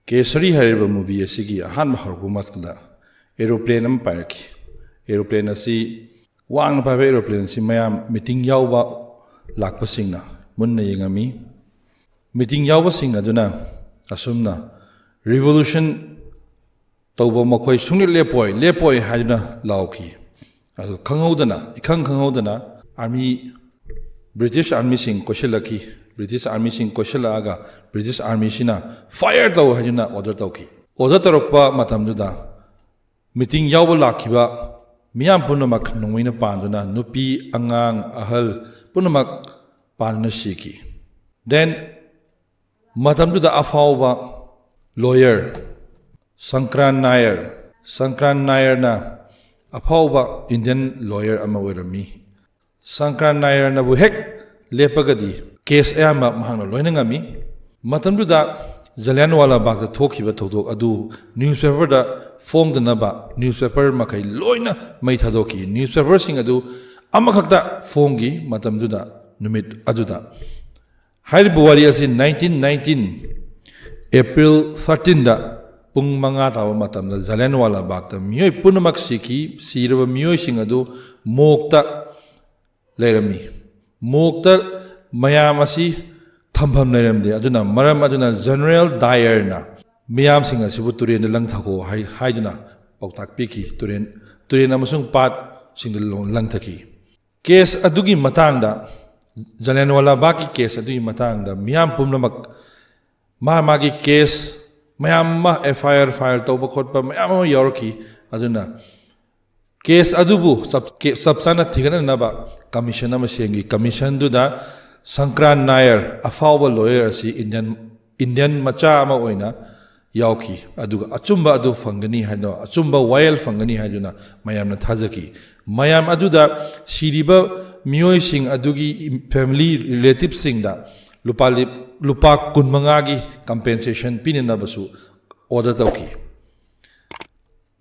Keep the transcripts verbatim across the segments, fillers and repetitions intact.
ꯀꯦꯁꯔꯤ ꯍꯥꯏꯔꯤꯕ ꯃꯨꯚꯤ ꯑꯁꯤꯒꯤ ꯑꯍꯥꯟꯕ ꯍꯧꯔꯛꯄ ꯃꯇꯝꯗ ꯑꯦꯔꯣꯄ꯭ꯂꯦꯟ ꯑꯃ ꯄꯥꯏꯔꯛꯈꯤ꯫ ꯑꯦꯔꯣꯄ꯭ꯂꯦꯟ ꯑꯁꯤ, ꯋꯥꯡꯅ ꯄꯥꯏꯕ ꯑꯦꯔꯣꯄ꯭ꯂꯦꯟ ꯑꯁꯤ ꯃꯌꯥꯝ ꯃꯤꯇꯤꯡ ꯌꯥꯎꯕ ꯂꯥꯛꯄꯁꯤꯡꯅ ꯃꯨꯟꯅ ꯌꯦꯡꯉꯝꯃꯤ꯫ ꯃꯤꯇꯤꯡ ꯌꯥꯎꯕꯁꯤꯡ ꯑꯗꯨꯅ ꯑꯁꯨꯝꯅ, "ꯔꯤꯚꯣꯂꯨꯁꯟ ꯇꯧꯕ ꯃꯈꯣꯏ ꯁꯨꯡꯂꯦꯞ ꯂꯦꯞꯄꯣꯏ, ꯂꯦꯞꯄꯣꯏ" ꯍꯥꯏꯗꯨꯅ ꯂꯥꯎꯈꯤ꯫ ꯑꯗꯨ ꯈꯪꯍꯧꯗꯅ, ꯏꯈꯪ ꯈꯪꯍꯧꯗꯅ ꯑꯥꯔꯃꯤ, ꯕ꯭ꯔꯤꯇꯤꯁ ꯑꯥꯔꯃꯤꯁꯤꯡ ꯀꯣꯏꯁꯤꯜꯂꯛꯈꯤ꯫ ꯕ꯭ꯔꯤꯇꯤꯁ ꯑꯥꯔꯃꯤꯁꯤꯡ ꯀꯣꯏꯁꯤꯜꯂꯛꯑꯒ ꯕ꯭ꯔꯤꯇꯤꯁ ꯑꯥꯔꯃꯤꯁꯤꯅ "ꯐꯥꯌꯔ ꯇꯧ" ꯍꯥꯏꯗꯨꯅ ꯑꯣꯔꯗꯔ ꯇꯧꯈꯤ꯫ ꯑꯣꯔꯗꯔ ꯇꯧꯔꯛꯄ ꯃꯇꯝꯗꯨꯗ ꯃꯤꯇꯤꯡ ꯌꯥꯎꯕ ꯂꯥꯛꯈꯤꯕ ꯃꯤꯌꯥꯝ ꯄꯨꯝꯅꯃꯛ ꯅꯣꯡꯃꯩꯅ ꯄꯥꯟꯗꯨꯅ, ꯅꯨꯄꯤ, ꯑꯉꯥꯡ, ꯑꯍꯜ ꯄꯨꯝꯅꯃꯛ ꯄꯥꯟꯗꯨꯅ ꯁꯤꯈꯤ꯫ Then ꯃꯇꯝꯗꯨꯗ ꯑꯐꯥꯎꯕ ꯂꯣꯌꯔ ꯁꯪꯀ꯭ꯔꯥꯟ ꯅꯥꯌꯔ, ꯁꯪꯀ꯭ꯔꯥꯟ ꯅꯥꯌꯔꯅ ꯑꯐꯥꯎꯕ ꯏꯟꯗꯤꯌꯟ ꯂꯣꯌꯔ ꯑꯃ ꯑꯣꯏꯔꯝꯃꯤ꯫ ꯁꯪꯀ꯭ꯔꯥꯟ ꯅꯥꯌꯔꯅꯕꯨ ꯍꯦꯛ ꯂꯦꯞꯄꯒꯗꯤ ꯀꯦꯁ ꯑꯌꯥꯝꯕ ꯃꯍꯥꯛꯅ ꯂꯣꯏꯅ ꯉꯝꯃꯤ꯫ ꯃꯇꯝꯗꯨꯗ ꯖꯂꯤꯌꯥꯟꯋꯥꯂꯥ ꯕꯥꯒꯇ ꯊꯣꯛꯈꯤꯕ ꯊꯧꯗꯣꯛ ꯑꯗꯨ ꯅ꯭ꯌꯨꯁꯄꯦꯄꯔꯗ ꯐꯣꯡꯗꯅꯕ ꯅ꯭ꯌꯨꯁꯄꯦꯄꯔ ꯃꯈꯩ ꯂꯣꯏꯅ ꯃꯩ ꯊꯥꯗꯣꯛꯈꯤ꯫ ꯅ꯭ꯌꯨꯁꯄꯦꯄꯔꯁꯤꯡ ꯑꯗꯨ ꯑꯃꯈꯛꯇ ꯐꯣꯡꯈꯤ ꯃꯇꯝꯗꯨꯗ, ꯅꯨꯃꯤꯠ ꯑꯗꯨꯗ꯫ ꯍꯥꯏꯔꯤꯕ ꯋꯥꯔꯤ ꯑꯁꯤ nineteen nineteen April thirteenꯗ ꯄꯨꯡ ꯃꯉꯥ ꯇꯥꯕ ꯃꯇꯝꯗ ꯖꯂꯤꯌꯥꯟꯋꯥꯂꯥ ꯕꯥꯒꯇ ꯃꯤꯑꯣꯏ ꯄꯨꯝꯅꯃꯛ ꯁꯤꯈꯤ꯫ ꯁꯤꯔꯕ ꯃꯤꯑꯣꯏꯁꯤꯡ ꯑꯗꯨ ꯃꯣꯛꯇ ꯂꯩꯔꯝꯃꯤ꯫ ꯃꯣꯛꯇ ꯃꯌꯥꯝ ꯑꯁꯤ ꯊꯝꯐꯝ ꯂꯩꯔꯝꯗꯦ꯫ ꯑꯗꯨꯅ, ꯃꯔꯝ ꯑꯗꯨꯅ ꯖꯦꯅꯔꯦꯜ ꯗꯥꯌꯔꯅ ꯃꯤꯌꯥꯝꯁꯤꯡ ꯑꯁꯤꯕꯨ ꯇꯨꯔꯦꯟꯗ ꯂꯪꯊꯈꯣ ꯍꯥꯏ-, ꯍꯥꯏꯗꯨꯅ ꯄꯥꯎꯇꯥꯛ ꯄꯤꯈꯤ꯫ ꯇꯨꯔꯦꯟ, ꯇꯨꯔꯦꯟ ꯑꯃꯁꯨꯡ ꯄꯥꯠꯁꯤꯡꯗ ꯂꯣ-, ꯂꯪꯊꯈꯤ꯫ ꯀꯦꯁ ꯑꯗꯨꯒꯤ ꯃꯇꯥꯡꯗ, ꯖꯂꯤꯌꯥꯟꯋꯥꯂꯥ ꯕꯥꯒꯀꯤ ꯀꯦꯁ ꯑꯗꯨꯒꯤ ꯃꯇꯥꯡꯗ ꯃꯤꯌꯥꯝ ꯄꯨꯝꯅꯃꯛ ꯃꯥ ꯃꯥꯒꯤ ꯀꯦꯁ ꯃꯌꯥꯝ ꯑꯃ, FIR ꯐꯥꯏꯜ ꯇꯧꯕ ꯈꯣꯠꯄ ꯃꯌꯥꯝ ꯑꯃ ꯌꯥꯎꯔꯛꯈꯤ꯫ ꯑꯗꯨꯅ ꯀꯦꯁ ꯑꯗꯨꯕꯨ ꯆꯞ, ꯀꯦ-, ꯆꯞ ꯆꯥꯅ ꯊꯤꯒꯠꯅꯅꯕ ꯀꯃꯤꯁꯟ ꯑꯃ ꯁꯦꯝꯈꯤ꯫ ꯀꯃꯤꯁꯟꯗꯨꯗ ꯁꯪꯀ꯭ꯔꯥꯟ ꯅꯥꯌꯔ, ꯑꯐꯥꯎꯕ ꯂꯣꯌꯔ ꯑꯁꯤ ꯏꯟꯗꯤꯌꯟ, ꯏꯟꯗꯤꯌꯟ ꯃꯆꯥ ꯑꯃ ꯑꯣꯏꯅ ꯌꯥꯎꯈꯤ꯫ ꯑꯗꯨꯒ ꯑꯆꯨꯝꯕ ꯑꯗꯨ ꯐꯪꯒꯅꯤ ꯍꯥꯏꯅ, ꯑꯆꯨꯝꯕ ꯋꯥꯌꯦꯜ ꯐꯪꯒꯅꯤ ꯍꯥꯏꯗꯨꯅ ꯃꯌꯥꯝꯅ ꯊꯥꯖꯈꯤ꯫ ꯃꯌꯥꯝ ꯑꯗꯨꯗ ꯁꯤꯔꯤꯕ ꯃꯤꯑꯣꯏꯁꯤꯡ ꯑꯗꯨꯒꯤ ꯐꯦꯃꯤꯂꯤ ꯔꯤꯂꯦꯇꯤꯚꯁꯤꯡꯗ ꯂꯨꯄꯥ ꯂꯤ-, ꯂꯨꯄꯥ ꯀꯨꯟꯃꯉꯥꯒꯤ ꯀꯝꯄꯦꯟꯁꯦꯁꯟ ꯄꯤꯅꯅꯕꯁꯨ ꯑꯣꯔꯗꯔ ꯇꯧꯈꯤ꯫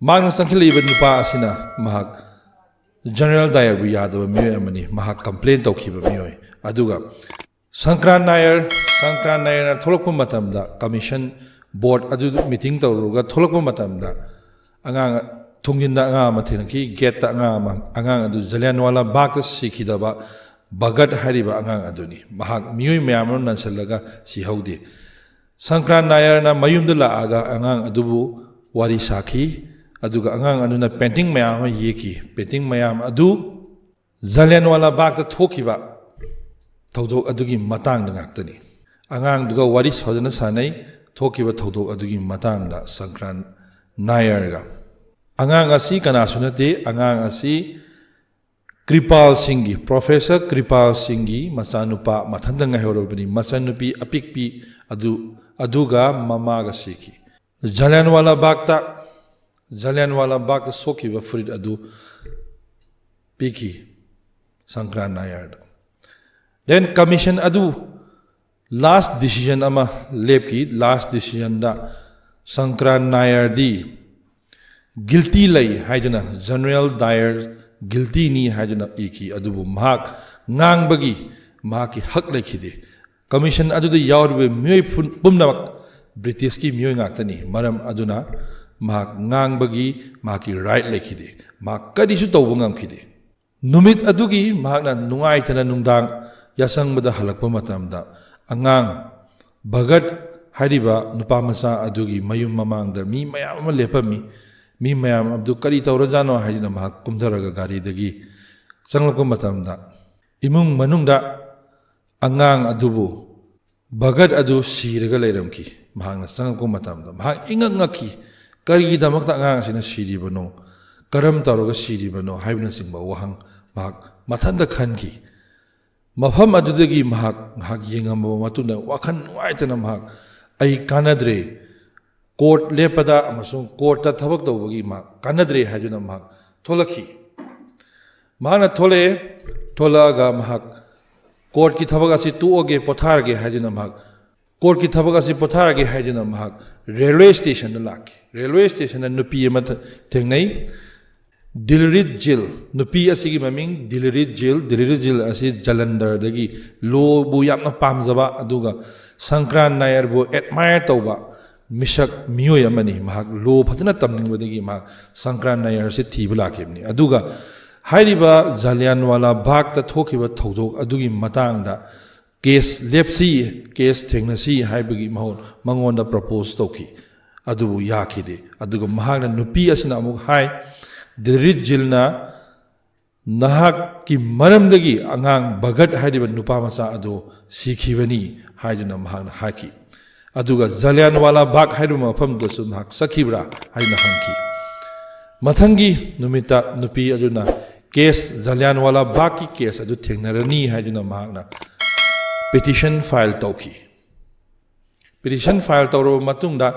ꯃꯍꯥꯛꯅ ꯆꯪꯁꯤꯜꯂꯛꯏꯕ ꯅꯨꯄꯥ ꯑꯁꯤꯅ ꯃꯍꯥꯛ ꯖꯦꯅꯔꯦꯜ ꯗꯥꯌꯔꯕꯨ ꯌꯥꯗꯕ ꯃꯤꯑꯣꯏ ꯑꯃꯅꯤ, ꯃꯍꯥꯛ ꯀꯝꯄ꯭ꯂꯦꯟ ꯇꯧꯈꯤꯕ ꯃꯤꯑꯣꯏ꯫ ꯑꯗꯨꯒ ꯁꯪꯀ꯭ꯔꯥꯟ ꯅꯥꯌꯔ, ꯁꯪꯀ꯭ꯔꯥꯟ ꯅꯥꯌꯔꯅ ꯊꯣꯛꯂꯛꯄ ꯃꯇꯝꯗ ꯀꯃꯤꯁꯟ ꯕꯣꯔꯗ ꯑꯗꯨ ꯃꯤꯇꯤꯡ ꯇꯧꯔꯨꯔꯒ ꯊꯣꯛꯂꯛꯄ ꯃꯇꯝꯗ ꯑꯉꯥꯡ, ꯊꯣꯡꯖꯤꯟꯗ ꯑꯉꯥꯡ ꯑꯃ ꯊꯦꯡꯅꯈꯤ, ꯒꯦꯠꯇ ꯑꯉꯥꯡ ꯑꯃ, ꯑꯉꯥꯡ ꯑꯗꯨ ꯖꯂꯤꯌꯥꯟꯋꯥꯂꯥ ꯕꯥꯒꯇ ꯁꯤꯈꯤꯗꯕ ꯚꯒꯠ ꯍꯥꯏꯔꯤꯕ ꯑꯉꯥꯡ ꯑꯗꯨꯅꯤ꯫ ꯃꯍꯥꯛ ꯃꯤꯑꯣꯏ ꯃꯌꯥꯝ ꯑꯃ ꯅꯟꯁꯜꯂꯒ ꯁꯤꯍꯧꯗꯦ꯫ ꯁꯪꯀ꯭ꯔꯥꯟ ꯅꯥꯌꯔꯅ ꯃꯌꯨꯝꯗ ꯂꯥꯛꯑꯒ ꯑꯉꯥꯡ ꯑꯗꯨꯕꯨ ꯋꯥꯔꯤ ꯁꯥꯈꯤ, ꯑꯗꯨꯒ ꯑꯉꯥꯡ ꯑꯗꯨꯅ ꯄꯦꯟꯇꯤꯡ ꯃꯌꯥꯝ ꯑꯃ ꯌꯦꯛꯈꯤ꯫ ꯄꯦꯟꯇꯤꯡ ꯃꯌꯥꯝ ꯑꯗꯨ ꯖꯂꯤꯌꯥꯟꯋꯥꯂꯥ ꯕꯥꯒꯇ ꯊꯣꯛꯈꯤꯕ ꯊꯧꯗꯣꯛ ꯑꯗꯨꯒꯤ ꯃꯇꯥꯡꯗ ꯉꯥꯛꯇꯅꯤ꯫ ꯑꯉꯥꯡꯗꯨꯒ ꯋꯥꯔꯤ ꯐꯖꯅ ꯁꯥꯟꯅꯩ, ꯊꯣꯛꯈꯤꯕ ꯊꯧꯗꯣꯛ ꯑꯗꯨꯒꯤ ꯃꯇꯥꯡꯗ ꯁꯪꯀ꯭ꯔꯥꯟ ꯅꯥꯌꯔꯒ꯫ ꯑꯉꯥꯡ ꯑꯁꯤ ꯀꯅꯥꯁꯨ ꯅꯠꯇꯦ, ꯑꯉꯥꯡ ꯑꯁꯤ ꯀ꯭ꯔꯤꯄꯥꯜ ꯁꯤꯡꯒꯤ, ꯄ꯭ꯔꯣꯐꯦꯁꯔ ꯀ꯭ꯔꯤꯄꯥꯜ ꯁꯤꯡꯒꯤ ꯃꯆꯥꯅꯨꯄꯥ ꯃꯊꯟꯇ ꯉꯥꯏꯍꯧꯔꯕꯅꯤ꯫ ꯃꯆꯟꯅꯨꯄꯤ ꯑꯄꯤꯛꯄꯤ ꯑꯗꯨ, ꯑꯗꯨꯒ ꯃꯃꯥꯒ ꯁꯤꯈꯤ꯫ ꯖꯂꯤꯌꯥꯟꯋꯥꯂꯥ ꯕꯥꯒꯇ, ꯖꯂꯤꯌꯥꯟꯋꯥꯂꯥ ꯕꯥꯒꯇ ꯁꯣꯛꯈꯤꯕ ꯐꯨꯔꯤꯠ ꯑꯗꯨ ꯄꯤꯈꯤ ꯁꯪꯀ꯭ꯔꯥꯟ ꯅꯥꯌꯔꯗ꯫ Then commission ꯑꯗꯨ last decision ꯑꯃ ꯂꯦꯞꯈꯤ꯫ Last decisionꯗ ꯁꯪꯀ꯭ꯔꯥꯟ ꯅꯥꯌꯔꯗꯤ guilty ꯂꯩ ꯍꯥꯏꯗꯨꯅ, ꯖꯦꯅꯔꯦꯜ ꯗꯥꯌꯔ guiltyꯅꯤ ꯍꯥꯏꯗꯨꯅ ꯏꯈꯤ꯫ ꯑꯗꯨꯕꯨ ꯃꯍꯥꯛ ꯉꯥꯡꯕꯒꯤ ꯃꯍꯥꯛꯀꯤ ꯍꯛ ꯂꯩꯈꯤꯗꯦ꯫ Commission ꯑꯗꯨꯗ ꯌꯥꯎꯔꯤꯕ ꯃꯤꯑꯣꯏ ꯄꯨꯝ-, ꯄꯨꯝꯅꯃꯛ ꯕ꯭ꯔꯤꯇꯤꯁꯀꯤ ꯃꯤꯑꯣꯏ ꯉꯥꯛꯇꯅꯤ꯫ ꯃꯔꯝ ꯑꯗꯨꯅ ꯃꯍꯥꯛ ꯉꯥꯡꯕꯒꯤ ꯃꯍꯥꯛꯀꯤ right ꯂꯩꯈꯤꯗꯦ꯫ ꯃꯍꯥꯛ ꯀꯔꯤꯁꯨ ꯇꯧꯕ ꯉꯝꯈꯤꯗꯦ꯫ ꯅꯨꯃꯤꯠ ꯑꯗꯨꯒꯤ ꯃꯍꯥꯛꯅ ꯅꯨꯡꯉꯥꯏꯇꯅ ꯅꯨꯡꯗꯥꯡ ꯌꯥꯆꯪꯕꯗ ꯍꯜꯂꯛꯄ ꯃꯇꯝꯗ, ꯑꯉꯥꯡ ꯚꯒꯠ ꯍꯥꯏꯔꯤꯕ ꯅꯨꯄꯥ ꯃꯆꯥ ꯑꯗꯨꯒꯤ ꯃꯌꯨꯝ ꯃꯃꯥꯡꯗ ꯃꯤ ꯃꯌꯥꯝ ꯑꯃ ꯂꯦꯞꯄꯝꯃꯤ꯫ ꯃꯤ ꯃꯌꯥꯝ ꯑꯗꯨ ꯀꯔꯤ ꯇꯧꯔꯖꯥꯠꯅꯣ ꯍꯥꯏꯗꯨꯅ ꯃꯍꯥꯛ ꯀꯨꯝꯊꯔꯒ ꯒꯥꯔꯤꯗꯒꯤ ꯆꯪꯂꯛꯄ ꯃꯇꯝꯗ, ꯏꯃꯨꯡ ꯃꯅꯨꯡꯗ ꯑꯉꯥꯡ ꯑꯗꯨꯕꯨ, ꯚꯒꯠ ꯑꯗꯨ ꯁꯤꯔꯒ ꯂꯩꯔꯝꯈꯤ꯫ ꯃꯍꯥꯛꯅ ꯆꯪꯂꯛꯄ ꯃꯇꯝꯗ ꯃꯍꯥꯛ ꯏꯉꯛ ꯉꯛꯈꯤ꯫ ꯀꯔꯤꯒꯤꯗꯃꯛꯇ ꯑꯉꯥꯡ ꯑꯁꯤꯅ ꯁꯤꯔꯤꯕꯅꯣ? ꯀꯔꯝ ꯇꯧꯔꯒ ꯁꯤꯔꯤꯕꯅꯣ? ꯍꯥꯏꯕꯅꯆꯤꯡꯕ ꯋꯥꯍꯪ ꯃꯍꯥꯛ ꯃꯊꯟꯇ ꯈꯟꯈꯤ꯫ ꯃꯐꯝ ꯑꯗꯨꯗꯒꯤ ꯃꯍꯥꯛ ꯉꯥꯏꯍꯥꯛ ꯌꯦꯡꯉꯝꯃꯕ ꯃꯇꯨꯡꯗ, ꯋꯥꯈꯜ ꯅꯨꯡꯉꯥꯏꯇꯅ ꯃꯍꯥꯛ, "ꯑꯩ ꯀꯥꯟꯅꯗ꯭ꯔꯦ, ꯀꯣꯔꯠ ꯂꯦꯞꯄꯗ ꯑꯃꯁꯨꯡ ꯀꯣꯔꯠꯇ ꯊꯕꯛ ꯇꯧꯕꯒꯤ ꯃꯍꯥꯛ ꯀꯥꯟꯅꯗ꯭ꯔꯦ" ꯍꯥꯏꯗꯨꯅ ꯃꯍꯥꯛ ꯊꯣꯛꯂꯛꯈꯤ꯫ ꯃꯍꯥꯛꯅ ꯊꯣꯛꯂꯛꯑꯦ, ꯊꯣꯛꯂꯛꯑꯒ ꯃꯍꯥꯛ ꯀꯣꯔꯠꯀꯤ ꯊꯕꯛ ꯑꯁꯤ ꯇꯣꯛꯑꯒꯦ, ꯄꯣꯊꯥꯔꯒꯦ ꯍꯥꯏꯗꯨꯅ ꯃꯍꯥꯛ, ꯀꯣꯔꯠꯀꯤ ꯊꯕꯛ ꯑꯁꯤ ꯄꯣꯊꯥꯔꯒꯦ ꯍꯥꯏꯗꯨꯅ ꯃꯍꯥꯛ ꯔꯦꯜꯋꯦ ꯁ꯭ꯇꯦꯁꯟꯗ ꯂꯥꯛꯈꯤ꯫ ꯔꯦꯜꯋꯦ ꯁ꯭ꯇꯦꯁꯟꯗ ꯅꯨꯄꯤ ꯑꯃ ꯊ-, ꯊꯦꯡꯅꯩ, ꯗꯤꯜꯔꯤꯠ ꯖꯤꯜ꯫ ꯅꯨꯄꯤ ꯑꯁꯤꯒꯤ ꯃꯃꯤꯡ ꯗꯤꯜꯔꯤꯠ ꯖꯤꯜ꯫ ꯗꯤꯜꯔꯤꯠ ꯖꯤꯜ ꯑꯁꯤ ꯖꯂꯟꯙꯔꯗꯒꯤ ꯂꯣꯕꯨ ꯌꯥꯝꯅ ꯄꯥꯝꯖꯕ, ꯑꯗꯨꯒ ꯁꯪꯀ꯭ꯔꯥꯟ ꯅꯥꯌꯔꯕꯨ admire ꯇꯧꯕ, ꯃꯤꯁꯛ ꯃꯤꯑꯣꯏ ꯑꯃꯅꯤ꯫ ꯃꯍꯥꯛ ꯂꯣ ꯐꯖꯅ ꯇꯝꯅꯤꯡꯕꯗꯒꯤ ꯃꯍꯥꯛ ꯁꯪꯀ꯭ꯔꯥꯟ ꯅꯥꯌꯔꯁꯤ ꯊꯤꯕ ꯂꯥꯛꯈꯤꯕꯅꯤ꯫ ꯑꯗꯨꯒ ꯍꯥꯏꯔꯤꯕ ꯖꯥꯂꯤꯌꯥꯟꯋꯥꯂꯥ ꯕꯥꯒꯇ ꯊꯣꯛꯈꯤꯕ ꯊꯧꯗꯣꯛ ꯑꯗꯨꯒꯤ ꯃꯇꯥꯡꯗ ꯀꯦꯁ ꯂꯦꯞꯁꯤ, ꯀꯦꯁ ꯊꯦꯡꯅꯁꯤ ꯍꯥꯏꯕꯒꯤ ꯃꯍꯨꯠ ꯃꯉꯣꯟꯗ ꯄ꯭ꯔꯄꯣꯁ ꯇꯧꯈꯤ꯫ ꯑꯗꯨꯕꯨ ꯌꯥꯈꯤꯗꯦ꯫ ꯑꯗꯨꯒ ꯃꯍꯥꯛꯅ, ꯅꯨꯄꯤ ꯑꯁꯤꯅ ꯑꯃꯨꯛ ꯍꯥꯏ, "ꯗꯤꯜꯔꯤꯠ ꯖꯤꯜꯅ ꯅꯍꯥꯛꯀꯤ ꯃꯔꯝꯗꯒꯤ ꯑꯉꯥꯡ ꯚꯒꯠ ꯍꯥꯏꯔꯤꯕ ꯅꯨꯄꯥ ꯃꯆꯥ ꯑꯗꯨ ꯁꯤꯈꯤꯕꯅꯤ" ꯍꯥꯏꯗꯨꯅ ꯃꯍꯥꯛꯅ ꯍꯥꯏꯈꯤ꯫ ꯑꯗꯨꯒ ꯖꯥꯂꯤꯌꯥꯟꯋꯥꯂꯥ ꯕꯥꯒ ꯍꯥꯏꯔꯤꯕ ꯃꯐꯝꯗꯨꯗꯁꯨ ꯃꯍꯥꯛ ꯆꯠꯈꯤꯕ꯭ꯔꯥ ꯍꯥꯏꯅ ꯍꯪꯈꯤ꯫ ꯃꯊꯪꯒꯤ ꯅꯨꯃꯤꯠꯇ ꯅꯨꯄꯤ ꯑꯗꯨꯅ ꯀꯦꯁ, ꯖꯥꯂꯤꯌꯥꯟꯋꯥꯂꯥ ꯕꯥꯒꯀꯤ ꯀꯦꯁ ꯑꯗꯨ ꯊꯦꯡꯅꯔꯅꯤ ꯍꯥꯏꯗꯨꯅ ꯃꯍꯥꯛꯅ ꯄꯤꯇꯤꯁꯟ ꯐꯥꯏꯜ ꯇꯧꯈꯤ꯫ ꯄꯤꯇꯤꯁꯟ ꯐꯥꯏꯜ ꯇꯧꯔꯕ ꯃꯇꯨꯡꯗ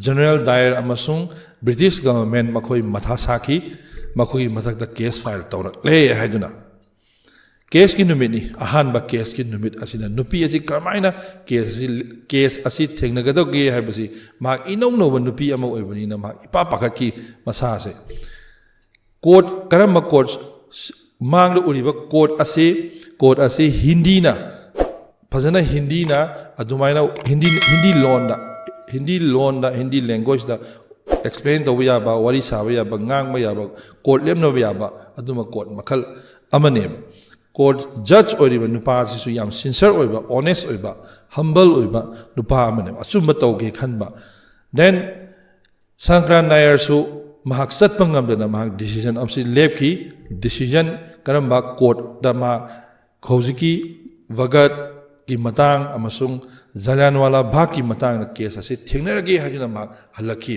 ꯖꯦꯅꯔꯦꯜ ꯗꯥꯌꯔ ꯑꯃꯁꯨꯡ ꯕ꯭ꯔꯤꯇꯤꯁ ꯒꯚꯔꯟꯃꯦꯟꯠ ꯃꯈꯣꯏ ꯃꯊꯥ ꯁꯥꯈꯤ꯫ ꯃꯈꯣꯏꯒꯤ ꯃꯊꯛꯇ ꯀꯦꯁ ꯐꯥꯏꯜ ꯇꯧꯔꯛꯂꯦ ꯍꯥꯏꯗꯨꯅ꯫ ꯀꯦꯁꯀꯤ ꯅꯨꯃꯤꯠꯅꯤ꯫ ꯑꯍꯥꯟꯕ ꯀꯦꯁꯀꯤ ꯅꯨꯃꯤꯠ ꯑꯁꯤꯗ ꯅꯨꯄꯤ ꯑꯁꯤ ꯀꯔꯝꯍꯥꯏꯅ ꯀꯦꯁ ꯑꯁꯤ, ꯀꯦꯁ ꯑꯁꯤ ꯊꯦꯡꯅꯒꯗꯧꯒꯦ ꯍꯥꯏꯕꯁꯤ ꯃꯍꯥꯛ ꯏꯅꯧ ꯅꯧꯕ ꯅꯨꯄꯤ ꯑꯃ ꯑꯣꯏꯕꯅꯤꯅ ꯃꯍꯥꯛ ꯏꯄꯥ ꯄꯥꯈꯠꯈꯤ ꯃꯁꯥꯁꯦ꯫ ꯀꯣꯔꯠ, ꯀꯔꯝꯕ ꯀꯣꯔꯠ, ꯃꯥꯡꯗ ꯎꯔꯤꯕ ꯀꯣꯔꯠ ꯑꯁꯤ, ꯀꯣꯔꯠ ꯑꯁꯤ ꯍꯤꯟꯗꯤꯅ, ꯐꯖꯅ ꯍꯤꯟꯗꯤꯅ ꯑꯗꯨꯃꯥꯏꯅ ꯍꯤꯟꯗꯤ, ꯍꯤꯟꯗꯤ ꯂꯣꯟꯗ, ꯍꯤꯟꯗꯤ ꯂꯣꯟꯗ, ꯍꯤꯟꯗꯤ ꯂꯦꯡꯒ꯭ꯋꯦꯖꯇ ꯑꯦꯛꯁꯄ꯭ꯂꯦꯟ ꯇꯧꯕ ꯌꯥꯕ, ꯋꯥꯔꯤ ꯁꯥꯕ ꯌꯥꯕ, ꯉꯥꯡꯕ ꯌꯥꯕ, ꯀꯣꯔꯠ ꯂꯦꯞꯅꯕ ꯌꯥꯕ ꯑꯗꯨꯝꯕ ꯀꯣꯔꯠ ꯃꯈꯜ ꯑꯃꯅꯦꯕ꯫ ꯀꯣꯔꯠ ꯖꯖ ꯑꯣꯏꯔꯤꯕ ꯅꯨꯄꯥ ꯑꯁꯤꯁꯨ ꯌꯥꯝ ꯁꯤꯟꯁꯤꯌꯔ ꯑꯣꯏꯕ, ꯑꯣꯅꯦꯁ ꯑꯣꯏꯕ, ꯍꯝꯕꯜ ꯑꯣꯏꯕ ꯅꯨꯄꯥ ꯑꯃꯅꯦꯕ꯫ ꯑꯆꯨꯝꯕ ꯇꯧꯒꯦ ꯈꯟꯕ꯫ ꯗꯦꯟ ꯁꯪꯀ꯭ꯔꯥꯟ ꯅꯥꯌꯔꯁꯨ ꯃꯍꯥꯛ ꯆꯠꯄ ꯉꯝꯗꯅ ꯃꯍꯥꯛ ꯗꯤꯁꯤꯖꯟ ꯑꯃꯁꯤ ꯂꯦꯞꯈꯤ꯫ ꯗꯤꯁꯤꯖꯟ ꯀꯔꯝꯕ ꯀꯣꯔꯠꯇ ꯃꯥ ꯍꯧꯖꯤꯛꯀꯤ ꯚꯒꯠꯀꯤ ꯃꯇꯥꯡ ꯑꯃꯁꯨꯡ ꯖꯥꯂꯤꯌꯥꯟꯋꯥꯂꯥ ꯕꯥꯒꯀꯤ ꯃꯇꯥꯡꯗ ꯀꯦꯁ ꯑꯁꯤ ꯊꯦꯡꯅꯔꯒꯦ ꯍꯥꯏꯗꯨꯅ ꯃꯍꯥꯛ ꯍꯜꯂꯛꯈꯤ꯫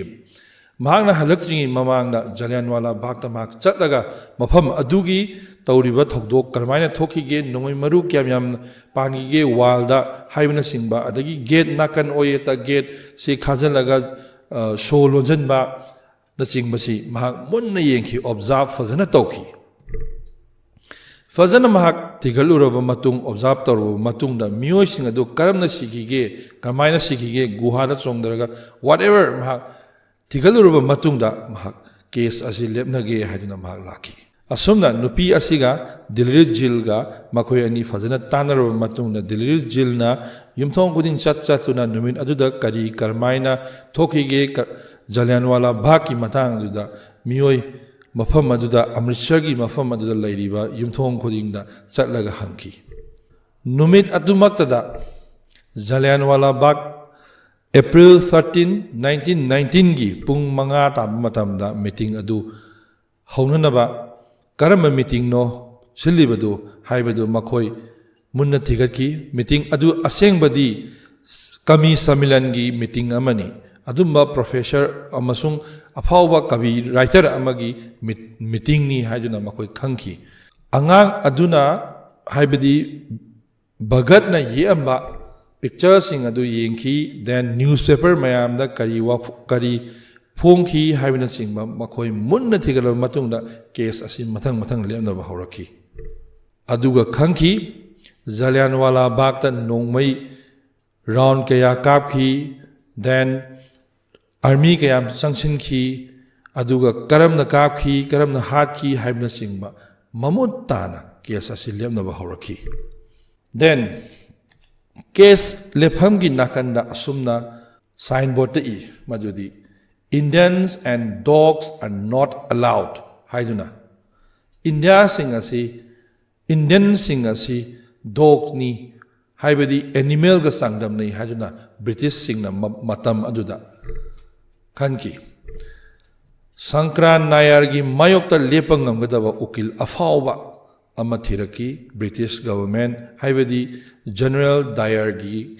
ꯃꯍꯥꯛꯅ ꯍꯜꯂꯛꯇ꯭ꯔꯤꯉꯩ ꯃꯃꯥꯡꯗ ꯖꯥꯂꯤꯌꯥꯟꯋꯥꯂꯥ ꯕꯥꯒꯇ ꯃꯍꯥꯛ ꯆꯠꯂꯒ ꯃꯐꯝ ꯑꯗꯨꯒꯤ ꯇꯧꯔꯤꯕ ꯊꯧꯗꯣꯛ ꯀꯔꯝꯍꯥꯏꯅ ꯊꯣꯛꯈꯤꯒꯦ, ꯅꯣꯡꯃꯩ ꯃꯔꯨ ꯀꯌꯥꯝ ꯌꯥꯝ ꯄꯥꯟꯈꯤꯒꯦ ꯋꯥꯜꯗ ꯍꯥꯏꯕꯅꯆꯤꯡꯕ, ꯑꯗꯒꯤ ꯒꯦꯠ ꯅꯥꯀꯟ ꯑꯣꯏꯌꯦꯠꯇ ꯒꯦꯠꯁꯤ ꯈꯥꯖꯤꯜꯂꯒ, ꯑ, ꯁꯣ ꯂꯣꯟꯁꯤꯟꯕꯅꯆꯤꯡꯕꯁꯤ ꯃꯍꯥꯛ ꯃꯨꯟꯅ ꯌꯦꯡꯈꯤ, ꯑꯣꯕꯖꯥꯔꯕ ꯐꯖꯅ ꯇꯧꯈꯤ꯫ ꯐꯖꯅ ꯃꯍꯥꯛ ꯊꯤꯒꯠꯂꯨꯔꯕ ꯃꯇꯨꯡ, ꯑꯣꯕꯖꯥꯔꯕ ꯇꯧꯔꯨꯔꯕ ꯃꯇꯨꯡꯗ ꯃꯤꯑꯣꯏꯁꯤꯡ ꯑꯗꯨ ꯀꯔꯝꯅ ꯁꯤꯈꯤꯒꯦ, ꯀꯔꯝꯍꯥꯏꯅ ꯁꯤꯈꯤꯒꯦ, ꯒꯨꯍꯥꯗ ꯆꯣꯡꯊꯔꯒ, ꯋꯥꯠ ꯑꯦꯚꯔ, ꯃꯍꯥꯛ ꯊꯤꯒꯠꯂꯨꯔꯕ ꯃꯇꯨꯡꯗ ꯃꯍꯥꯛ ꯀꯦꯁ ꯑꯁꯤ ꯂꯦꯞꯅꯒꯦ ꯍꯥꯏꯗꯨꯅ ꯃꯍꯥꯛ ꯂꯥꯛꯈꯤ꯫ ꯑꯁꯨꯝꯅ ꯅꯨꯄꯤ ꯑꯁꯤꯒ ꯗꯤꯂꯤꯔꯤꯠ ꯖꯤꯜꯒ ꯃꯈꯣꯏ ꯑꯅꯤ ꯐꯖꯅ ꯇꯥꯟꯅꯔꯕ ꯃꯇꯨꯡꯗ, ꯗꯤꯂꯤꯔꯤꯠ ꯖꯤꯜꯅ ꯌꯨꯝꯊꯣꯡ ꯈꯨꯗꯤꯡ ꯆꯠ ꯆꯠꯇꯨꯅ ꯅꯨꯃꯤꯠ ꯑꯗꯨꯗ ꯀꯔꯤ ꯀꯔꯝꯍꯥꯏꯅ ꯊꯣꯛꯈꯤꯒꯦ, ꯀ-, ꯖꯂꯤꯌꯥꯟꯋꯥꯂꯥ ꯕꯥꯒꯀꯤ ꯃꯇꯥꯡꯗꯨꯗ ꯃꯤꯑꯣꯏ ꯃꯐꯝ ꯑꯗꯨꯗ, ꯑꯃ꯭ꯔꯤꯠꯁꯔꯒꯤ ꯃꯐꯝ ꯑꯗꯨꯗ ꯂꯩꯔꯤꯕ ꯌꯨꯝꯊꯣꯡ ꯈꯨꯗꯤꯡꯗ ꯆꯠꯂꯒ ꯍꯪꯈꯤ꯫ ꯅꯨꯃꯤꯠ ꯑꯗꯨꯃꯛꯇꯗ ꯖꯂꯤꯌꯥꯟꯋꯥꯂꯥ ꯕꯥꯒ, ꯑꯦꯄ꯭ꯔꯤꯜ ꯊꯥꯔꯇꯤꯟ, ꯅꯥꯏꯟꯇꯤꯟ ꯅꯥꯏꯟꯇꯤꯟꯒꯤ ꯄꯨꯡ ꯃꯉꯥ ꯇꯥꯕ ꯃꯇꯝꯗ ꯃꯤꯇꯤꯡ ꯑꯗꯨ ꯍꯧꯅꯅꯕ ꯀꯔꯝꯕ ꯃꯤꯇꯤꯡꯅꯣ ꯁꯤꯜꯂꯤꯕꯗꯨ ꯍꯥꯏꯕꯗꯨ ꯃꯈꯣꯏ ꯃꯨꯟꯅ ꯊꯤꯒꯠꯈꯤ꯫ ꯃꯤꯇꯤꯡ ꯑꯗꯨ ꯑꯁꯦꯡꯕꯗꯤ ꯀꯃꯤ ꯁꯝꯃꯤꯂꯟꯒꯤ ꯃꯤꯇꯤꯡ ꯑꯃꯅꯤ꯫ ꯑꯗꯨꯝꯕ ꯄ꯭ꯔꯣꯐꯦꯁꯔ ꯑꯃꯁꯨꯡ ꯑꯐꯥꯎꯕ ꯀꯕꯤ ꯔꯥꯏꯇꯔ ꯑꯃꯒꯤ ꯃꯤꯠ-, ꯃꯤꯇꯤꯡꯅꯤ ꯍꯥꯏꯗꯨꯅ ꯃꯈꯣꯏ ꯈꯪꯈꯤ꯫ ꯑꯉꯥꯡ ꯑꯗꯨꯅ, ꯍꯥꯏꯕꯗꯤ ꯚꯒꯠꯅ ꯌꯦꯛꯑꯝꯕ ꯄꯤꯛꯆꯔꯁꯤꯡ ꯑꯗꯨ ꯌꯦꯡꯈꯤ, then ꯅ꯭ꯌꯨꯁꯄꯦꯄꯔ ꯃꯌꯥꯝꯗ ꯀꯔꯤ ꯋꯥꯐ-, ꯀꯔꯤ ꯐꯣꯡꯈꯤ ꯍꯥꯏꯕꯅꯆꯤꯡꯕ ꯃꯈꯣꯏ ꯃꯨꯟꯅ ꯊꯤꯒꯠꯂꯕ ꯃꯇꯨꯡꯗ ꯀꯦꯁ ꯑꯁꯤ ꯃꯊꯪ ꯃꯊꯪ ꯂꯦꯞꯅꯕ ꯍꯧꯔꯛꯈꯤ꯫ ꯑꯗꯨꯒ ꯈꯪꯈꯤ, ꯖꯂꯤꯌꯥꯟꯋꯥꯂꯥ ꯕꯥꯒꯇ ꯅꯣꯡꯃꯩ ꯔꯥꯎꯟ ꯀꯌꯥ ꯀꯥꯞꯈꯤ, then ꯑꯥꯔꯃꯤ ꯀꯌꯥꯝ ꯆꯪꯁꯤꯟꯈꯤ, ꯑꯗꯨꯒ ꯀꯔꯝꯅ ꯀꯥꯞꯈꯤ, ꯀꯔꯝꯅ ꯍꯥꯠꯈꯤ ꯍꯥꯏꯕꯅꯆꯤꯡꯕ ꯃꯃꯨꯠ ꯇꯥꯅ ꯀꯦꯁ ꯑꯁꯤ ꯂꯦꯞꯅꯕ ꯍꯧꯔꯛꯈꯤ꯫ Then ꯀꯦꯁ ꯂꯦꯞꯐꯝꯒꯤ ꯅꯥꯀꯟꯗ ꯑꯁꯨꯝꯅ ꯁꯥꯏꯟꯕꯣꯔꯗꯇ ꯏ, ꯃꯗꯨꯗꯤ "Indians and dogs are not allowed" ꯍꯥꯏꯗꯨꯅ, ꯏꯟꯗꯤꯌꯥꯁꯤꯡ ꯑꯁꯤ, ꯏꯟꯗꯤꯌꯟꯁꯤꯡ ꯑꯁꯤ ꯗꯣꯒꯅꯤ, ꯍꯥꯏꯕꯗꯤ ꯑꯦꯅꯤꯃꯦꯜꯒ ꯆꯥꯡꯗꯝꯅꯩ ꯍꯥꯏꯗꯨꯅ ꯕ꯭ꯔꯤꯇꯤꯁꯁꯤꯡꯅ ꯃ-, ꯃꯇꯝ ꯑꯗꯨꯗ ꯈꯟꯈꯤ꯫ ꯁꯪꯀ꯭ꯔꯥꯟ ꯅꯥꯌꯔꯒꯤ ꯃꯥꯌꯣꯛꯇ ꯂꯦꯞꯄ ꯉꯝꯒꯗꯕ ꯎꯀꯤꯜ ꯑꯐꯥꯎꯕ ꯑꯃ ꯊꯤꯔꯛꯈꯤ꯫ ꯕ꯭ꯔꯤꯇꯤꯁ ꯒꯚꯔꯟꯃꯦꯟꯠ, ꯍꯥꯏꯕꯗꯤ ꯖꯦꯅꯔꯦꯜ ꯗꯥꯌꯔꯒꯤ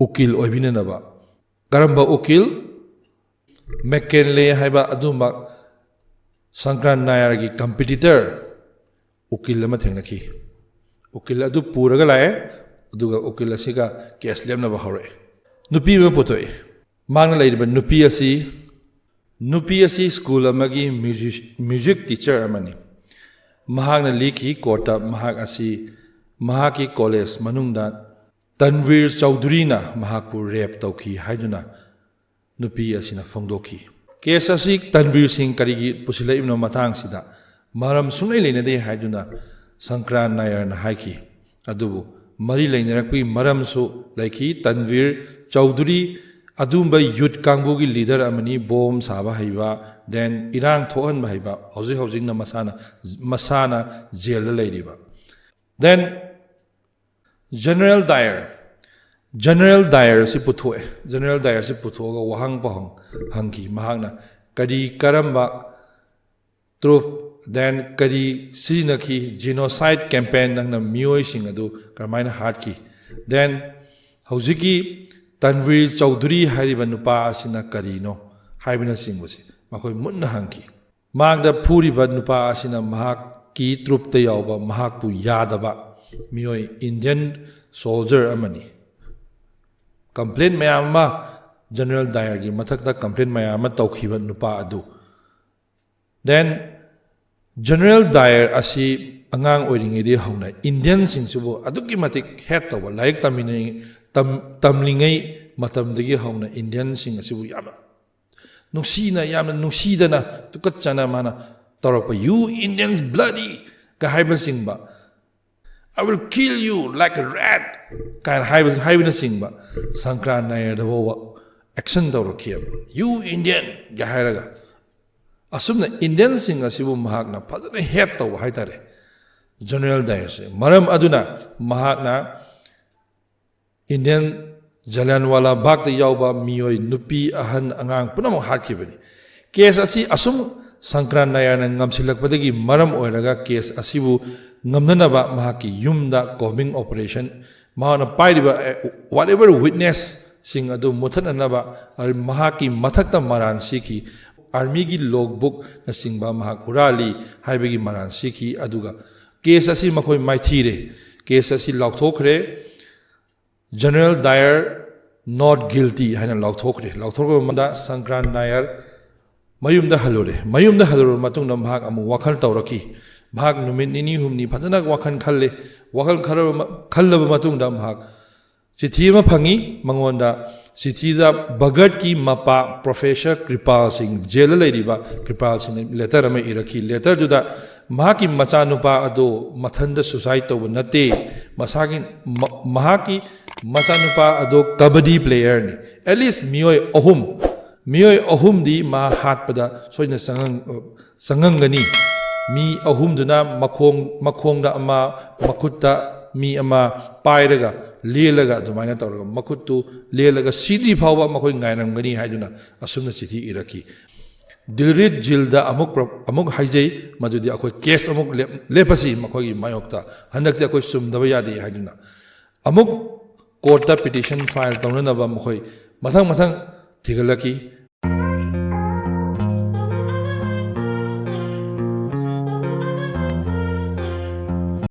ꯎꯀꯤꯜ ꯑꯣꯏꯕꯤꯅꯅꯕ꯫ ꯀꯔꯝꯕ ꯎꯀꯤꯜ? ꯃꯦꯛꯀꯦꯟꯂꯦ ꯍꯥꯏꯕ ꯑꯗꯨꯃꯛ ꯁꯪꯀ꯭ꯔꯥꯟ ꯅꯥꯌꯔꯒꯤ ꯀꯝꯄꯤꯇꯤꯇꯔ ꯎꯀꯤꯜ ꯑꯃ ꯊꯦꯡꯅꯈꯤ꯫ ꯎꯀꯤꯜ ꯑꯗꯨ ꯄꯨꯔꯒ ꯂꯥꯛꯑꯦ, ꯑꯗꯨꯒ ꯎꯀꯤꯜ ꯑꯁꯤꯒ ꯀꯦꯁ ꯂꯦꯞꯅꯕ ꯍꯧꯔꯛꯑꯦ꯫ ꯅꯨꯄꯤ ꯑꯃ ꯄꯨꯊꯣꯛꯑꯦ꯫ ꯃꯍꯥꯛꯅ ꯂꯩꯔꯤꯕ ꯅꯨꯄꯤ ꯑꯁꯤ, ꯅꯨꯄꯤ ꯑꯁꯤ ꯁ꯭ꯀꯨꯜ ꯑꯃꯒꯤ ꯃ꯭ꯌꯨꯖꯤꯛ, ꯃ꯭ꯌꯨꯖꯤꯛ ꯇꯤꯆꯔ ꯑꯃꯅꯤ꯫ ꯃꯍꯥꯛꯅ ꯂꯤꯈꯤ, ꯀꯣꯔꯠꯇ ꯃꯍꯥꯛ ꯑꯁꯤ ꯃꯍꯥꯛꯀꯤ ꯀꯣꯂꯦꯖ ꯃꯅꯨꯡꯗ ꯇꯟꯚꯤꯔ ꯆꯧꯙꯨꯔꯤꯅ ꯃꯍꯥꯛꯄꯨ ꯔꯦꯞ ꯇꯧꯈꯤ ꯍꯥꯏꯗꯨꯅ ꯅꯨꯄꯤ ꯑꯁꯤꯅ ꯐꯣꯡꯗꯣꯛꯈꯤ꯫ ꯀꯦꯁ ꯑꯁꯤ ꯇꯟꯚꯤꯔ ꯁꯤꯡ ꯀꯔꯤꯒꯤ ꯄꯨꯁꯤꯜꯂꯛꯏꯕꯅꯣ ꯃꯇꯥꯡꯁꯤꯗ ꯃꯔꯝ ꯁꯨꯡꯂꯩ ꯂꯩꯅꯗꯦ ꯍꯥꯏꯗꯨꯅ ꯁꯪꯀ꯭ꯔꯥꯟ ꯅꯥꯌꯔꯅ ꯍꯥꯏꯈꯤ꯫ ꯑꯗꯨꯕꯨ ꯃꯔꯤ ꯂꯩꯅꯔꯛꯄꯒꯤ ꯃꯔꯝꯁꯨ ꯂꯩꯈꯤ꯫ ꯇꯟꯚꯤꯔ ꯆꯧꯙꯨꯔꯤ ꯑꯗꯨꯒꯨꯝꯕ ꯌꯨꯠ ꯀꯥꯡꯕꯨꯒꯤ ꯂꯤꯗꯔ ꯑꯃꯅꯤ, ꯕꯣꯝ ꯁꯥꯕ ꯍꯩꯕ, then ꯏꯔꯥꯡ ꯊꯣꯛꯍꯟꯕ ꯍꯩꯕ, ꯍꯧꯖꯤꯛ ꯍꯧꯖꯤꯛꯅ ꯃꯁꯥꯅ ꯃꯁꯥꯅ ꯖꯦꯜꯗ ꯂꯩꯔꯤꯕ꯫ Then ꯖꯦꯅꯔꯦꯜ ꯗꯥꯌꯔ, ꯖꯦꯅꯔꯦꯜ ꯗꯥꯌꯔꯁꯤ ꯄꯨꯊꯣꯛꯑꯦ꯫ ꯖꯦꯅꯔꯦꯜ ꯗꯥꯌꯔꯁꯤ ꯄꯨꯊꯣꯛꯑꯒ ꯋꯥꯍꯪ ꯄꯥꯎꯍꯪ ꯍꯪꯈꯤ꯫ ꯃꯍꯥꯛꯅ ꯀꯔꯤ ꯀꯔꯝꯕ ꯇ꯭ꯔꯨꯞ, then ꯀꯔꯤ ꯁꯤꯖꯤꯟꯅꯈꯤ, ꯖꯤꯅꯣꯁꯥꯏꯠ ꯀꯦꯝꯄꯦꯟ ꯅꯪꯅ ꯃꯤꯑꯣꯏꯁꯤꯡ ꯑꯗꯨ ꯀꯔꯝꯍꯥꯏꯅ ꯍꯥꯠꯈꯤ, then ꯍꯧꯖꯤꯛꯀꯤ ꯇꯟꯚꯤꯔ ꯆꯧꯙꯨꯔꯤ ꯍꯥꯏꯔꯤꯕ ꯅꯨꯄꯥ ꯑꯁꯤꯅ ꯀꯔꯤꯅꯣ ꯍꯥꯏꯕꯅꯆꯤꯡꯕꯁꯤ ꯃꯈꯣꯏ ꯃꯨꯟꯅ ꯍꯪꯈꯤ꯫ ꯃꯍꯥꯛꯇ ꯐꯨꯔꯤꯕ ꯅꯨꯄꯥ ꯑꯁꯤꯅ ꯃꯍꯥꯛꯀꯤ ꯇ꯭ꯔꯨꯞꯇ ꯌꯥꯎꯕ ꯃꯍꯥꯛꯄꯨ ꯌꯥꯗꯕ ꯃꯤꯑꯣꯏ ꯏꯟꯗꯤꯌꯟ ꯁꯣꯜꯖꯔ ꯑꯃꯅꯤ꯫ ꯀꯝꯄ꯭ꯂꯦꯟ ꯃꯌꯥꯝ ꯑꯃ, ꯖꯦꯅꯔꯦꯜ ꯗꯥꯌꯔꯒꯤ ꯃꯊꯛꯇ ꯀꯝꯄ꯭ꯂꯦꯟ ꯃꯌꯥꯝ ꯑꯃ ꯇꯧꯈꯤꯕ ꯅꯨꯄꯥ ꯑꯗꯨ꯫ Then ꯖꯦꯅꯔꯦꯜ ꯗꯥꯌꯔ ꯑꯁꯤ ꯑꯉꯥꯡ ꯑꯣꯏꯔꯤꯉꯩꯗꯒꯤ ꯍꯧꯅ ꯏꯟꯗꯤꯌꯟꯁꯤꯡꯁꯤꯕꯨ ꯑꯗꯨꯛꯀꯤ ꯃꯇꯤꯛ ꯍꯦꯠ ꯇꯧꯕ, ꯂꯥꯏꯔꯤꯛ ꯇꯝꯃꯤꯉꯩ ꯇꯝ- ꯇꯝꯂꯤꯉꯩ ꯃꯇꯝꯗꯒꯤ ꯍꯧꯅ ꯏꯟꯗꯤꯌꯟꯁꯤꯡ ꯑꯁꯤꯕꯨ ꯌꯥꯝꯅ ꯅꯨꯡꯁꯤꯅ, ꯌꯥꯝꯅ ꯅꯨꯡꯁꯤꯗꯅ, ꯇꯨꯀꯠꯆꯅ ꯃꯥꯅ ꯇꯧꯔꯛꯄ, "You Indians bloody" ꯀ ꯍꯥꯏꯕꯅꯆꯤꯡꯕ, "I will kill you like a rat" ꯀꯥꯏꯅ ꯍꯥꯏꯕ ꯍꯥꯏꯕꯅꯆꯤꯡꯕ ꯁꯪꯀ꯭ꯔꯥꯟ ꯅꯥꯌꯔꯗ ꯐꯥꯎꯕ ꯑꯦꯛꯁꯟ ꯇꯧꯔꯛꯈꯤꯑꯕ, "You Indian" ꯒ ꯍꯥꯏꯔꯒ꯫ ꯑꯁꯨꯝꯅ ꯏꯟꯗꯤꯌꯟꯁꯤꯡ ꯑꯁꯤꯕꯨ ꯃꯍꯥꯛꯅ ꯐꯖꯅ ꯍꯦꯠ ꯇꯧꯕ ꯍꯥꯏꯇꯥꯔꯦ, ꯖꯦꯅꯔꯦꯜ ꯗꯥꯌꯔꯁꯦ꯫ ꯃꯔꯝ ꯑꯗꯨꯅ ꯃꯍꯥꯛꯅ ꯏꯟꯗꯤꯌꯟ ꯖꯂꯤꯌꯥꯟꯋꯥꯂꯥ ꯕꯥꯒꯇ ꯌꯥꯎꯕ ꯃꯤꯑꯣꯏ, ꯅꯨꯄꯤ, ꯑꯍꯟ, ꯑꯉꯥꯡ ꯄꯨꯝꯅꯃꯛ ꯍꯥꯠꯈꯤꯕꯅꯤ꯫ ꯀꯦꯁ ꯑꯁꯤ ꯑꯁꯨꯝ ꯁꯪꯀ꯭ꯔꯥꯟ ꯅꯥꯌꯔꯅ ꯉꯝꯁꯤꯜꯂꯛꯄꯗꯒꯤ ꯃꯔꯝ ꯑꯣꯏꯔꯒ ꯀꯦꯁ ꯑꯁꯤꯕꯨ ꯉꯝꯅꯅꯕ ꯃꯍꯥꯛꯀꯤ ꯌꯨꯝꯗ ꯀꯣꯝꯕꯤꯡ ꯑꯣꯄꯔꯦꯁꯟ, ꯃꯍꯥꯛꯅ ꯄꯥꯏꯔꯤꯕ, ꯑꯦ, whatever witnessꯁꯤꯡ ꯑꯗꯨ ꯃꯨꯊꯠꯅꯅꯕ ꯃꯍꯥꯛꯀꯤ ꯃꯊꯛꯇ ꯃꯔꯥꯟ ꯁꯤꯈꯤ꯫ ꯑꯥꯔꯃꯤꯒꯤ ꯂꯣꯒꯕꯨꯛꯅꯆꯤꯡꯕ ꯃꯍꯥꯛ ꯍꯨꯔꯥꯜꯂꯤ ꯍꯥꯏꯕꯒꯤ ꯃꯔꯥꯟ ꯁꯤꯈꯤ꯫ ꯑꯗꯨꯒ ꯀꯦꯁ ꯑꯁꯤ ꯃꯈꯣꯏ ꯃꯥꯏꯊꯤꯔꯦ꯫ ꯀꯦꯁ ꯑꯁꯤ ꯂꯥꯎꯊꯣꯛꯈ꯭ꯔꯦ꯫ ꯖꯦꯅꯔꯦꯜ ꯗꯥꯌꯔ not guilty ꯍꯥꯏꯅ ꯂꯥꯎꯊꯣꯛꯈ꯭ꯔꯦ꯫ ꯂꯥꯎꯊꯣꯛꯈ꯭ꯔꯕ ꯃꯇꯨꯡꯗ ꯁꯪꯀ꯭ꯔꯥꯟ ꯅꯥꯌꯔ ꯃꯌꯨꯝꯗ ꯍꯜꯂꯨꯔꯦ꯫ ꯃꯌꯨꯝꯗ ꯍꯜꯂꯨꯔꯕ ꯃꯇꯨꯡꯗ ꯃꯍꯥꯛ ꯑꯃꯨꯛ ꯋꯥꯈꯜ ꯇꯧꯔꯛꯈꯤ꯫ ꯃꯍꯥꯛ ꯅꯨꯃꯤꯠ ꯅꯤꯅꯤ ꯍꯨꯝꯅꯤ ꯐꯖꯅ ꯋꯥꯈꯜ ꯈꯜꯂꯦ꯫ ꯋꯥꯈꯜ ꯈꯜꯂꯕ ꯃ-, ꯈꯜꯂꯕ ꯃꯇꯨꯡꯗ ꯃꯍꯥꯛ ꯆꯤꯊꯤ ꯑꯃ ꯐꯪꯉꯤ꯫ ꯃꯉꯣꯟꯗ ꯆꯤꯊꯤꯗ ꯚꯒꯠꯀꯤ ꯃꯄꯥ ꯄ꯭ꯔꯣꯐꯦꯁꯔ ꯀ꯭ꯔꯤꯄꯥꯜ ꯁꯤꯡ, ꯖꯦꯜꯗ ꯂꯩꯔꯤꯕ ꯀ꯭ꯔꯤꯄꯥꯜ ꯁꯤꯡꯅ ꯂꯦꯇꯔ ꯑꯃ ꯏꯔꯛꯈꯤ꯫ ꯂꯦꯇꯔꯗꯨꯗ ꯃꯍꯥꯛꯀꯤ ꯃꯆꯥꯅꯨꯄꯥ ꯑꯗꯣ ꯃꯊꯟꯇ ꯁꯨꯁꯥꯏꯗ ꯇꯧꯕ ꯅꯠꯇꯦ, ꯃꯁꯥꯒꯤ ꯃ- ꯃꯍꯥꯛꯀꯤ ꯃꯆꯥꯅꯨꯄꯥ ꯑꯗꯣ ꯀꯕꯗꯤ ꯄ꯭ꯂꯦꯌꯔꯅꯤ꯫ ꯑꯦꯠꯂꯤꯁ ꯃꯤꯑꯣꯏ ꯑꯍꯨꯝ, ꯃꯤꯑꯣꯏ ꯑꯍꯨꯝꯗꯤ ꯃꯥ ꯍꯥꯠꯄꯗ ꯁꯣꯏꯗꯅ ꯆꯪꯉꯝ- ꯆꯪꯉꯝꯒꯅꯤ꯫ ꯃꯤ ꯑꯍꯨꯝꯗꯨꯅ ꯃꯈꯣꯡ ꯃꯈꯣꯡꯗ ꯑꯃ, ꯃꯈꯨꯠꯇ ꯃꯤ ꯑꯃ ꯄꯥꯏꯔꯒ, ꯂꯦꯜꯂꯒ, ꯑꯗꯨꯃꯥꯏꯅ ꯇꯧꯔꯒ, ꯃꯈꯨꯠꯇꯨ ꯂꯦꯜꯂꯒ ꯁꯤꯗ꯭ꯔꯤ ꯐꯥꯎꯕ ꯃꯈꯣꯏ ꯉꯥꯏꯔꯝꯒꯅꯤ ꯍꯥꯏꯗꯨꯅ ꯑꯁꯨꯝꯅ ꯆꯤꯊꯤ ꯏꯔꯛꯈꯤ꯫ ꯗꯤꯜꯔꯤꯠ ꯖꯤꯜꯗ ꯑꯃꯨꯛ ꯄ꯭ꯔ- ꯑꯃꯨꯛ ꯍꯥꯏꯖꯩ, ꯃꯗꯨꯗꯤ ꯑꯩꯈꯣꯏ ꯀꯦꯁ ꯑꯃꯨꯛ ꯂꯦꯞ- ꯂꯦꯞꯄꯁꯤ ꯃꯈꯣꯏꯒꯤ ꯃꯥꯌꯣꯛꯇ꯫ ꯍꯟꯗꯛꯇꯤ ꯑꯩꯈꯣꯏ ꯆꯨꯝꯗꯕ ꯌꯥꯗꯦ ꯍꯥꯏꯗꯨꯅ ꯑꯃꯨꯛ ꯀꯣꯔꯠꯇ ꯄꯤꯇꯤꯁꯟ ꯐꯥꯏꯜ ꯇꯧꯅꯅꯕ ꯃꯈꯣꯏ ꯃꯊꯪ ꯃꯊꯪ ꯊꯤꯒꯠꯂꯛꯈꯤ꯫